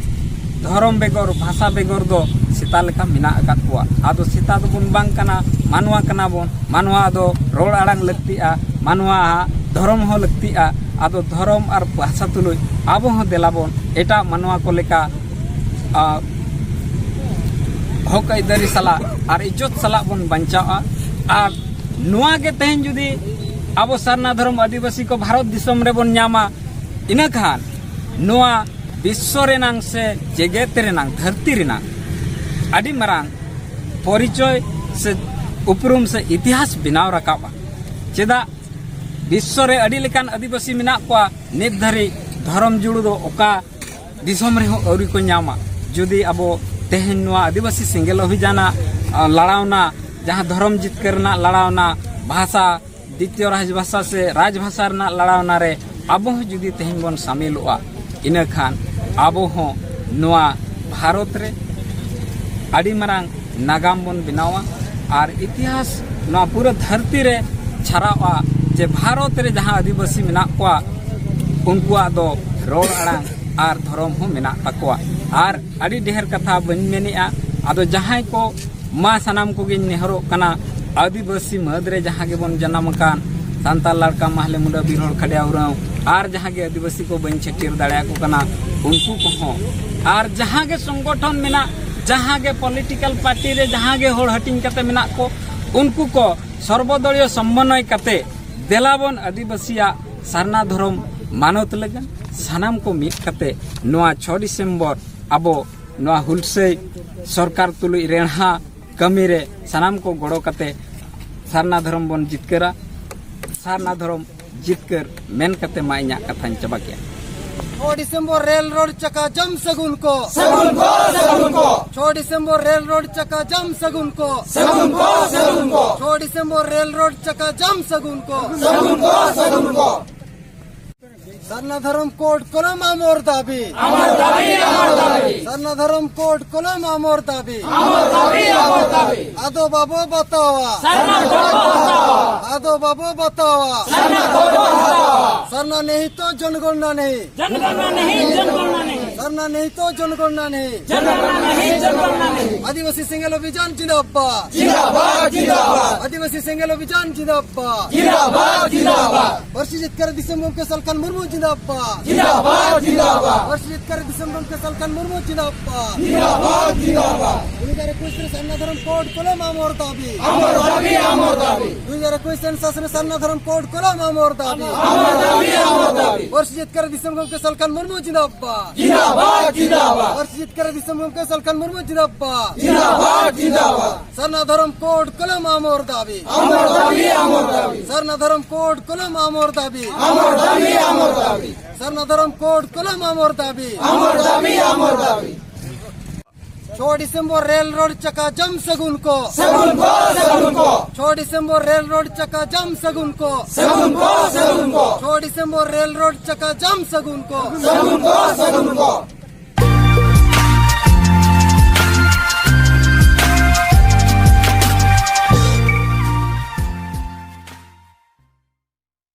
ᱫᱷᱚᱨᱚᱢ ᱵᱮᱜᱚᱨ, ᱵᱷᱟᱥᱟ ᱵᱮᱜᱚᱨ ᱫᱚ ᱥᱮᱛᱟ ᱞᱮᱠᱟ ᱢᱮᱱᱟᱜ ᱟᱠᱟᱫ ᱠᱚᱣᱟ᱾ ᱟᱫᱚ ᱥᱮᱛᱟ ᱫᱚᱵᱚᱱ ᱵᱟᱝ ᱠᱟᱱᱟ, ᱢᱟᱱᱣᱟ ᱠᱟᱱᱟ ᱵᱚᱱ᱾ ᱢᱟᱱᱣᱟ ᱫᱚ ᱨᱚᱲ ᱟᱲᱟᱝ ᱞᱟᱹᱠᱛᱤᱜᱼᱟ, ᱢᱟᱱᱣᱟ ᱫᱷᱚᱨᱚᱢ ᱦᱚᱸ ᱞᱟᱹᱠᱛᱤᱜᱼᱟ᱾ ᱟᱫᱚ ᱫᱷᱚᱨᱚᱢ ᱟᱨ ᱵᱷᱟᱥᱟ ᱛᱩᱞᱩᱡ ᱟᱵᱚ ᱦᱚᱸ ᱫᱮᱞᱟ ᱵᱚᱱ ᱮᱴᱟᱜ ᱢᱟᱱᱣᱟ ᱠᱚ ᱞᱮᱠᱟ, ᱟ, ᱦᱚᱠ ᱟᱹᱭᱫᱟᱹᱨᱤ ᱥᱟᱞᱟᱜ ᱟᱨ ᱤᱡᱽᱡᱚᱛ ᱥᱟᱞᱟᱜ ᱵᱚᱱ ᱵᱟᱧᱪᱟᱣᱟ᱾ ᱟᱨ ᱱᱚᱣᱟ ᱜᱮ ᱛᱮᱦᱮᱧ ᱡᱩᱫᱤ ᱟᱵᱚ ᱥᱟᱨᱱᱟ ᱫᱷᱚᱨᱚᱢ ᱟᱹᱫᱤᱵᱟᱹᱥᱤ ᱠᱚ ᱵᱷᱟᱨᱚᱛ ᱫᱤᱥᱚᱢ ᱨᱮᱵᱚᱱ ᱧᱟᱢᱟ, ᱤᱱᱟᱹ ᱠᱷᱟᱱ ᱱᱚᱣᱟ ᱵᱤᱥᱥᱚ ᱨᱮᱱᱟᱝ ᱥᱮ ᱡᱮᱜᱮᱛ ᱨᱮᱱᱟᱝ, ᱫᱷᱟᱹᱨᱛᱤ ᱨᱮᱱᱟᱝ ᱟᱹᱰᱤ ᱢᱟᱨᱟᱝ ᱯᱚᱨᱤᱪᱚᱭ ᱥᱮ ᱩᱯᱨᱩᱢ ᱥᱮ ᱤᱛᱤᱦᱟᱥ ᱵᱮᱱᱟᱣ ᱨᱟᱠᱟᱵᱼᱟ᱾ ᱪᱮᱫᱟᱜ ᱵᱤᱥᱥᱚ ᱨᱮ ᱟᱹᱰᱤ ᱞᱮᱠᱟᱱ ᱟᱹᱫᱤᱵᱟᱹᱥᱤ ᱢᱮᱱᱟᱜ ᱠᱚᱣᱟ, ᱱᱤᱛ ᱫᱷᱟᱹᱨᱤᱡ ᱫᱷᱚᱨᱚᱢ ᱡᱩᱲᱩ ᱫᱚ ᱚᱠᱟ ᱫᱤᱥᱚᱢ ᱨᱮᱦᱚᱸ ᱟᱹᱣᱨᱤ ᱠᱚ ᱧᱟᱢᱟ᱾ ᱡᱩᱫᱤ ᱟᱵᱚ ᱛᱮᱦᱮᱧ ᱱᱚᱣᱟ ᱟᱹᱫᱤᱵᱟᱹᱥᱤ ᱥᱮᱸᱜᱮᱞ ᱚᱵᱷᱤᱡᱟᱱᱟᱜ, ᱟ, ᱞᱟᱲᱟᱣᱱᱟ, ᱡᱟᱦᱟᱸ ᱫᱷᱚᱨᱚᱢ ᱡᱤᱛᱠᱟᱹᱨ ᱨᱮᱱᱟᱜ ᱞᱟᱲᱟᱣᱱᱟ, ᱵᱷᱟᱥᱟ, ᱫᱤᱛᱤᱭᱚ ᱨᱟᱡᱽᱵᱷᱟᱥᱟ ᱥᱮ ᱨᱟᱡᱽᱵᱷᱟᱥᱟ ᱨᱮᱱᱟᱜ ᱞᱟᱲᱟᱣᱱᱟ ᱨᱮ ᱟᱵᱚ ᱦᱚᱸ ᱡᱩᱫᱤ ᱛᱮᱦᱮᱧ ᱵᱚᱱ ᱥᱟᱢᱤᱞᱚᱜᱼᱟ, ᱤᱱᱟᱹ ᱠᱷᱟᱱ ᱟᱵᱚ ᱦᱚᱸ ᱱᱚᱣᱟ ᱵᱷᱟᱨᱚᱛ ᱨᱮ ᱟᱹᱰᱤ ᱢᱟᱨᱟᱝ ᱱᱟᱜᱟᱢ ᱵᱚᱱ ᱵᱮᱱᱟᱣᱟ ᱟᱨ ᱤᱛᱤᱦᱟᱥ ᱱᱚᱣᱟ ᱯᱩᱨᱟᱹ ᱫᱷᱟᱹᱨᱛᱤ ᱨᱮ ᱪᱷᱟᱨᱟᱣᱜᱼᱟ ᱡᱮ ᱵᱷᱟᱨᱚᱛ ᱨᱮ ᱡᱟᱦᱟᱸ ᱟᱹᱫᱤᱵᱟᱹᱥᱤ ᱢᱮᱱᱟᱜ ᱠᱚᱣᱟ, ᱩᱱᱠᱩᱣᱟᱜ ᱫᱚ ᱨᱚᱲ ᱟᱲᱟᱝ ᱟᱨ ᱫᱷᱚᱨᱚᱢ ᱦᱚᱸ ᱢᱮᱱᱟᱜ ᱛᱟᱠᱚᱣᱟ᱾ ᱟᱨ ᱟᱹᱰᱤ ᱰᱷᱮᱨ ᱠᱟᱛᱷᱟ ᱵᱟᱹᱧ ᱢᱮᱱᱮᱜᱼᱟ᱾ ᱟᱫᱚ ᱡᱟᱦᱟᱸᱭ ᱠᱚ ᱢᱟ ᱥᱟᱱᱟᱢ ᱠᱚᱜᱮᱧ ᱱᱮᱦᱚᱨᱚᱜ ᱠᱟᱱᱟ, ᱟᱹᱫᱤᱵᱟᱹᱥᱤ ᱢᱟᱹᱫᱽ ᱨᱮ ᱡᱟᱦᱟᱸ ᱜᱮᱵᱚᱱ ᱡᱟᱱᱟᱢ ᱟᱠᱟᱱ, ᱥᱟᱱᱛᱟᱲ ᱞᱟᱲᱠᱟ, ᱢᱟᱦᱞᱮ, ᱢᱩᱰᱟᱹ, ᱵᱤᱨᱦᱚᱲ, ᱠᱷᱟᱰᱭᱟ, ᱩᱨᱟᱣ ᱟᱨ ᱡᱟᱦᱟᱸ ᱜᱮ ᱟᱹᱫᱤᱵᱟᱹᱥᱤ ᱠᱚ ᱵᱟᱹᱧ ᱪᱷᱟᱹᱴᱭᱟᱹᱨ ᱫᱟᱲᱮᱭᱟᱠᱚ ᱠᱟᱱᱟ, ᱩᱱᱠᱩ ᱠᱚᱦᱚᱸ, ᱟᱨ ᱡᱟᱦᱟᱸ ᱜᱮ ᱥᱚᱝᱜᱚᱴᱷᱚᱱ ᱢᱮᱱᱟᱜ, ᱡᱟᱦᱟᱸ ᱜᱮ ᱯᱚᱞᱤᱴᱤᱠᱟᱞ ᱯᱟᱨᱴᱤ ᱨᱮ ᱡᱟᱦᱟᱸ ᱜᱮ ᱦᱚᱲ ᱦᱟᱹᱴᱤᱧ ᱠᱟᱛᱮ ᱢᱮᱱᱟᱜ ᱠᱚ, ᱩᱱᱠᱩ ᱠᱚ ᱥᱚᱨᱵᱚᱫᱚᱲᱤᱭᱚ ᱥᱚᱢᱢᱚᱱᱚᱭ ᱠᱟᱛᱮ ᱫᱮᱞᱟ ᱵᱚᱱ ᱟᱹᱫᱤᱵᱟᱹᱥᱤᱭᱟᱜ ᱥᱟᱨᱱᱟ ᱫᱷᱚᱨᱚᱢ ᱢᱟᱱᱚᱛ ᱞᱟᱹᱜᱤᱫ ᱥᱟᱱᱟᱢ ᱠᱚ ᱢᱤᱫ ᱠᱟᱛᱮ ᱱᱚᱣᱟ ᱪᱷᱚ ᱰᱤᱥᱮᱢᱵᱚᱨ ᱟᱵᱚ ᱱᱚᱣᱟ ᱦᱩᱞᱥᱟᱹᱭ ᱥᱚᱨᱠᱟᱨ ᱛᱩᱞᱩᱡ ᱨᱮᱬᱦᱟ ᱠᱟᱹᱢᱤ ᱨᱮ ᱥᱟᱱᱟᱢ ᱠᱚ ᱜᱚᱲᱚ ᱠᱟᱛᱮ ᱥᱟᱨᱱᱟ ᱫᱷᱚᱨᱚᱢ ᱵᱚᱱ ᱡᱤᱛᱠᱟᱹᱨᱟ᱾ ᱥᱟᱨᱱᱟ ᱫᱷᱚᱨᱚᱢ ᱡᱤᱛᱠᱟᱹᱨ ᱢᱮᱱ ᱠᱟᱛᱮ ᱢᱟ ᱤᱧᱟᱹᱜ ᱠᱟᱛᱷᱟᱧ ᱪᱟᱵᱟ ᱠᱮᱜᱼᱟ᱾ ᱪᱷᱚ ᱰᱤᱥᱮᱢᱵᱚᱨ ᱨᱮᱞ ᱨᱳᱰ ᱪᱟᱠᱟ ᱡᱟᱢ ᱥᱟᱹᱜᱩᱱ ᱠᱚ᱾ ᱥᱟᱹᱜᱩᱱ ᱠᱚ, ᱥᱟᱹᱜᱩᱱ ᱠᱚ᱾ ᱪᱷᱚ ᱰᱤᱥᱮᱢᱵᱚᱨ ᱨᱮᱞ ᱨᱳᱰ ᱪᱟᱠᱟ ᱡᱟᱢ ᱥᱟᱹᱜᱩᱱ ᱠᱚ᱾ ᱥᱟᱹᱜᱩᱱ ᱠᱚ, ᱥᱟᱹᱜᱩᱱ ᱠᱚ᱾ ᱪᱷᱚ ᱰᱤᱥᱮᱢᱵᱚᱨ ᱨᱮᱞ ᱨᱳᱰ ᱪᱟᱠᱟ ᱡᱟᱢ ᱥᱟᱹᱜᱩᱱ ᱠᱚ᱾ ᱥᱟᱹᱜᱩᱱ ᱠᱚ, ᱥᱟᱹᱜᱩᱱ ᱠᱚ᱾ ᱥᱟᱨᱱᱟ ᱫᱷᱚᱨᱚᱢ ᱠᱳᱰ ᱠᱚᱞᱚᱢ ᱟᱢᱚᱨ ᱫᱟᱵᱤ᱾ ᱟᱢᱚᱨ ᱫᱟᱵᱤ, ᱟᱢᱚᱨ ᱫᱟᱵᱤ᱾ ᱥᱟᱨᱱᱟ ᱫᱷᱚᱨᱚᱢ ᱠᱳᱰ ᱠᱚᱞᱚᱢ ᱟᱢᱚᱨ ᱫᱟᱵᱤ᱾ ᱟᱢᱚᱨ ᱫᱟᱵᱤ, ᱟᱢᱚᱨ ᱫᱟᱵᱤ᱾ ᱟᱫᱚ ᱵᱟᱵᱚ ᱵᱟᱛᱟᱣᱟ᱾ ᱥᱟᱨᱱᱟ ᱫᱷᱚᱨᱚᱢ ᱵᱟᱵᱚ ᱵᱟᱛᱟᱣᱟ᱾ ᱟᱫᱚ ᱵᱟᱵᱚ ᱵᱟᱛᱟᱣᱟ᱾ ᱥᱟᱨᱱᱟ ᱫᱷᱚᱨᱚᱢ ᱵᱟᱵᱚ ᱵᱟᱛᱟᱣᱟ᱾ ᱥᱟᱨᱱᱟ ᱱᱮᱦᱤ ᱛᱚ ᱡᱚᱱᱜᱚᱱᱱᱟ ᱱᱮᱦᱤ᱾ ᱡᱚᱱᱜᱚᱱᱱᱟ ᱱᱮᱦᱤ, ᱡᱚᱱᱜᱚᱱᱱᱟ ᱱᱮᱦᱤ᱾ ᱥᱟᱨᱱᱟ ᱱᱮᱦᱤ ᱛᱚ ᱡᱚᱱᱜᱚᱱᱱᱟ ᱱᱮᱦᱤ᱾ ᱡᱚᱱᱜᱚᱱᱱᱟ ᱱᱮᱦᱤ, ᱡᱚᱱᱜᱚᱱᱱᱟ ᱱᱮᱦᱤ᱾ ᱟᱹᱫᱤᱵᱟᱹᱥᱤ ᱥᱮᱸᱜᱮᱞ ᱚᱵᱷᱤᱡᱟᱱ ᱡᱤᱱᱫᱟᱵᱟᱫ᱾ ᱡᱤᱱᱫᱟᱵᱟᱫ, ᱡᱤᱱᱫᱟᱵᱟᱫ᱾ ᱟᱹᱫᱤᱵᱟᱹᱥᱤ ᱥᱮᱸᱜᱮᱞ ᱚᱵᱷᱤᱡᱟᱱ ᱡᱤᱱᱫᱟᱵᱟᱫ᱾ ᱡᱤᱱᱫᱟᱵᱟᱫ, ᱡᱤᱱᱫᱟᱵᱟᱫ᱾ ᱯᱟᱹᱨᱥᱤ ᱡᱤᱛᱠᱟᱹᱨ ᱫᱤᱥᱚᱢ ᱜᱚᱢᱠᱮ ᱥᱟᱞᱠᱷᱟᱱ ᱢᱩᱨᱢᱩ ᱡᱤᱱᱫᱟᱵᱟᱫ᱾ ᱡᱤᱱᱫᱟᱵᱟᱫ, ᱡᱤᱱᱫᱟᱵᱟᱫ᱾ ᱯᱟᱹᱨᱥᱤ ᱡᱤᱛᱠᱟᱹᱨ ᱫᱤᱥᱚᱢ ᱜᱚᱢᱠᱮ ᱥᱟᱞᱠᱷᱟᱱ ᱢᱩᱨᱢᱩ ᱡᱤᱱᱫᱟᱵᱟᱫ᱾ ᱡᱤᱱᱫᱟᱵᱟᱫ, ᱡᱤᱱᱫᱟᱵᱟᱫ᱾ ᱫᱩ ᱦᱟᱡᱟᱨ ᱮᱠᱩᱥ ᱨᱮ ᱥᱟᱨᱱᱟ ᱫᱷᱚᱨᱚᱢ ᱠᱳᱰ ᱠᱚᱞᱚᱢ ᱟᱢᱚᱨ ᱫᱟᱵᱤ᱾ ᱟᱢᱚᱨ ᱫᱟᱵᱤ, ᱟᱢᱚᱨ ᱫᱟᱵᱤ᱾ ᱫᱩ ᱦᱟᱡᱟᱨ ᱮᱠᱩᱥ ᱥᱮᱱᱥᱟᱥ ᱨᱮ ᱥᱟᱨᱱᱟ ᱫᱷᱚᱨᱚᱢ ᱠᱳᱰ ᱠᱚᱞᱚᱢ ᱟᱢᱚᱨ ᱫᱟᱵᱤ᱾ ᱟᱢᱚᱨ ᱫᱟᱵᱤ, ᱟᱢᱚᱨ ᱫᱟᱵᱤ᱾ ᱯᱟᱹᱨᱥᱤ ᱡᱤᱛᱠᱟᱹᱨ ᱫᱤᱥᱚᱢ ᱜᱚᱢᱠᱮ ᱥᱟᱞᱠᱷᱟᱱ ᱢᱩᱨᱢᱩ ᱡᱤᱱᱫᱟᱵᱟᱫ᱾ ᱡᱤᱱᱫᱟᱵᱟᱫ, ᱡᱤᱱᱫᱟᱵᱟᱫ᱾ ᱯᱟᱹᱨᱥᱤ ᱡᱤᱛᱠᱟᱹᱨ ᱫᱤᱥᱚᱢ ᱜᱚᱢᱠᱮ ᱥᱟᱞᱠᱷᱟᱱ ᱢᱩᱨᱢᱩ ᱡᱤᱱᱫᱟᱵᱟᱫ᱾ ᱡᱤᱱᱫᱟᱵᱟᱫ, ᱡᱤᱱᱫᱟᱵᱟᱫ᱾ ᱥᱟᱨᱱᱟ ᱫᱷᱚᱨᱚᱢ ᱠᱳᱰ ᱠᱚᱞᱚᱢ ᱟᱢᱚᱨ ᱫᱟᱵᱤ᱾ ᱟᱢᱚᱨ ᱫᱟᱵᱤ, ᱟᱢᱚᱨ ᱫᱟᱵᱤ᱾ ᱥᱟᱨᱱᱟ ᱫᱷᱚᱨᱚᱢ ᱠᱳᱰ ᱠᱚᱞᱚᱢ ᱟᱢᱚᱨ ᱫᱟᱵᱤ᱾ ᱟᱢᱚᱨ ᱫᱟᱵᱤ, ᱟᱢᱚᱨ ᱫᱟᱵᱤ᱾ ᱥᱟᱨᱱᱟ ᱫᱷᱚᱨᱚᱢ ᱠᱳᱰ ᱠᱚᱞᱚᱢ ᱟᱢᱚᱨ ᱫᱟᱵᱤ᱾ ᱟᱢᱚᱨ ᱫᱟᱵᱤ, ᱟᱢᱚᱨ ᱫᱟᱵᱤ᱾ ᱪᱷᱚ ᱰᱤᱥᱮᱢᱵᱚᱨ ᱨᱮᱞ ᱨᱳᱰ ᱪᱟᱠᱟ ᱡᱟᱢ ᱥᱟᱹᱜᱩᱱ ᱠᱚ᱾ ᱥᱟᱹᱜᱩᱱ ᱠᱚ, ᱥᱟᱹᱜᱩᱱ ᱠᱚ᱾ ᱪᱷᱚ ᱰᱤᱥᱮᱢᱵᱚᱨ ᱨᱮᱞ ᱨᱳᱰ ᱪᱟᱠᱟ ᱡᱟᱢ ᱥᱟᱹᱜᱩᱱ ᱠᱚ᱾ ᱥᱟᱹᱜᱩᱱ ᱠᱚ, ᱥᱟᱹᱜᱩᱱ ᱠᱚ᱾ ᱪᱷᱚ ᱰᱤᱥᱮᱢᱵᱚᱨ ᱨᱮᱞ ᱨᱳᱰ ᱪᱟᱠᱟ ᱡᱟᱢ ᱥᱟᱹᱜᱩᱱ ᱠᱚ᱾ ᱥᱟᱹᱜᱩᱱ ᱠᱚ, ᱥᱟᱹᱜᱩᱱ ᱠᱚ᱾